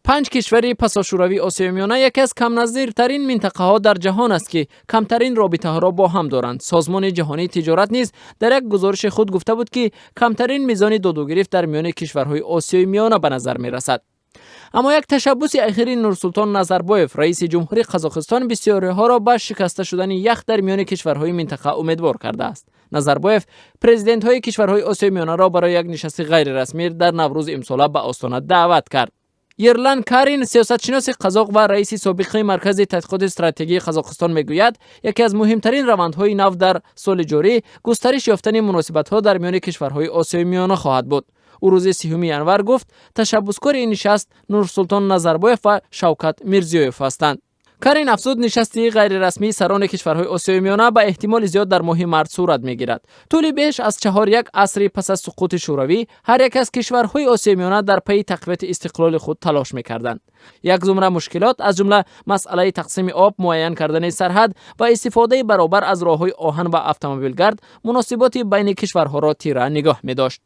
Панҷ кишвари пасошӯравии Осиёи Миёна яке аз камназиртарин минтақаҳо дар ҷаҳон аст, ки камтарин робитаҳоро бо ҳам доранд. Созмони ҷаҳонии тиҷорат низ дар як гузориши худ гуфта буд, ки камтарин мизони додугирифт дар миёни кишварҳои Осиёи Миёна ба назар мерасад. Аммо як ташаббуси ахири Нурсултон Назарбоев, раиси ҷумҳури Қазоқистон, бисёриҳоро ба шикаста шудани ях дар миёни кишварҳои минтақа умедвор кардааст. Назарбоев президентҳои кишварҳои Осиёи Миёнаро барои як нишасти ғайрирасмӣ дар Наврӯзи имсола ба Остона даъват кард. Ерлан Карин, сиёсатшиноси қазоқ ва раиси собиқаи Маркази тадқиқоти стратегии Қазоқистон, мегӯяд, яке аз муҳимтарин равандҳои нав дар соли ҷорӣ густариш ёфтани муносибатҳо дар миёни кишварҳои Осиёи Миёна хоҳад буд. Ӯ рӯзи 30 январ гуфт, ташаббускори ин нишаст Нурсултон Назарбоев ва Шавкат Мирзиёев ҳастанд. Карин афзуд, нишасти ғайрирасмии сарони кишварҳои Осиёи Миёна ба эҳтимоли зиёд дар моҳи март сурат мегирад. Тӯли беш аз 4,5 асри пас аз суқути Шӯравӣ ҳар як аз кишварҳои Осиёи Миёна дар пайи тақвияти истиқлоли худ талош мекарданд. Як зумра мушкилот, аз ҷумла масъалаи тақсими об, муайян кардани сарҳад ва истифодаи баробар аз роҳҳои оҳан ва автомобилгард, муносиботи байни кишварҳоро тира нигоҳ медошт.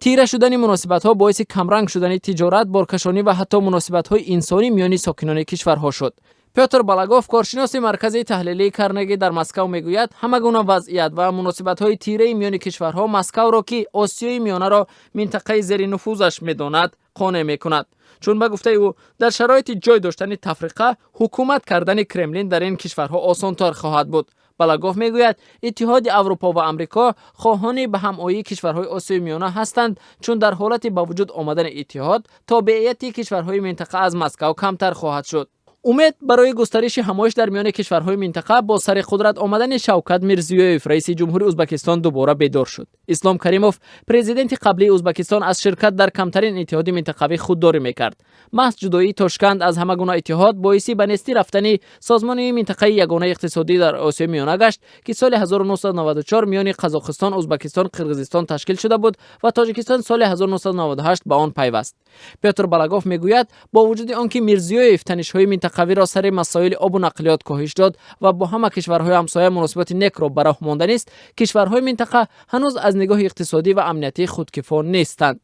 Тира шудани муносибатҳо боиси камранг шудани тиҷорат, боркашонӣ ва ҳатто муносибатҳои инсонӣ миёни сокинони кишварҳо шуд. Пётр Балагов, коршиноси Маркази таҳлилии Карнеги дар Москав, мегӯяд, ҳама гуна вазъият ва муносибатҳои тираи миёни кишварҳо Москавро, ки Осиёи Миёнаро минтақаи зери нуфузаш медонад, қонеъ мекунад, чун, ба гуфтаи ӯ, дар шароити ҷой доштани тафриқа ҳукумат кардани Кремлин дар ин кишварҳо осонтар хоҳад буд. Балагов мегӯяд, Иттиҳоди Аврупо ва Амрико хоҳони ба ҳамоии кишварҳои Осиёи Миёна ҳастанд, чун дар ҳолати ба вуҷуд омадани иттиҳод тобеияти кишварҳои минтақа аз Москав камтар хоҳад шуд. Умед барои густариши ҳамоиш дар миёни кишварҳои минтақа бо сари қудрат омадани Шавкат Мирзиёев, раиси ҷумҳури Ӯзбекистон, дубора бедор шуд. Ислом Каримов, президенти қаблии Ӯзбекистон, аз ширкат дар камтарин иттиҳоди минтақавӣ худдорӣ мекард. Маҳз ҷудоии Тошканд аз ҳама гуна иттиҳод боиси ба нестӣ рафтани Созмони минтақаи ягонаи иқтисодӣ дар Осиёи Миёна гашт, ки соли 1994 миёни Қазоқистон, Ӯзбекистон, Қирғизистон ташкил шуда буд ва Тоҷикистон соли 1998 ба он пайваст. Пётр Балагов мегӯяд, бо вуҷуди он ки Мирзиёев танишҳои минтақавиро сари масоили обу нақлиёт коҳиш дод ва бо ҳама кишварҳои ҳамсоя муносибати некро ба роҳ монданист, кишварҳои минтақа ҳанӯз аз нигоҳи иқтисодӣ ва амниятӣ худкифо нестанд.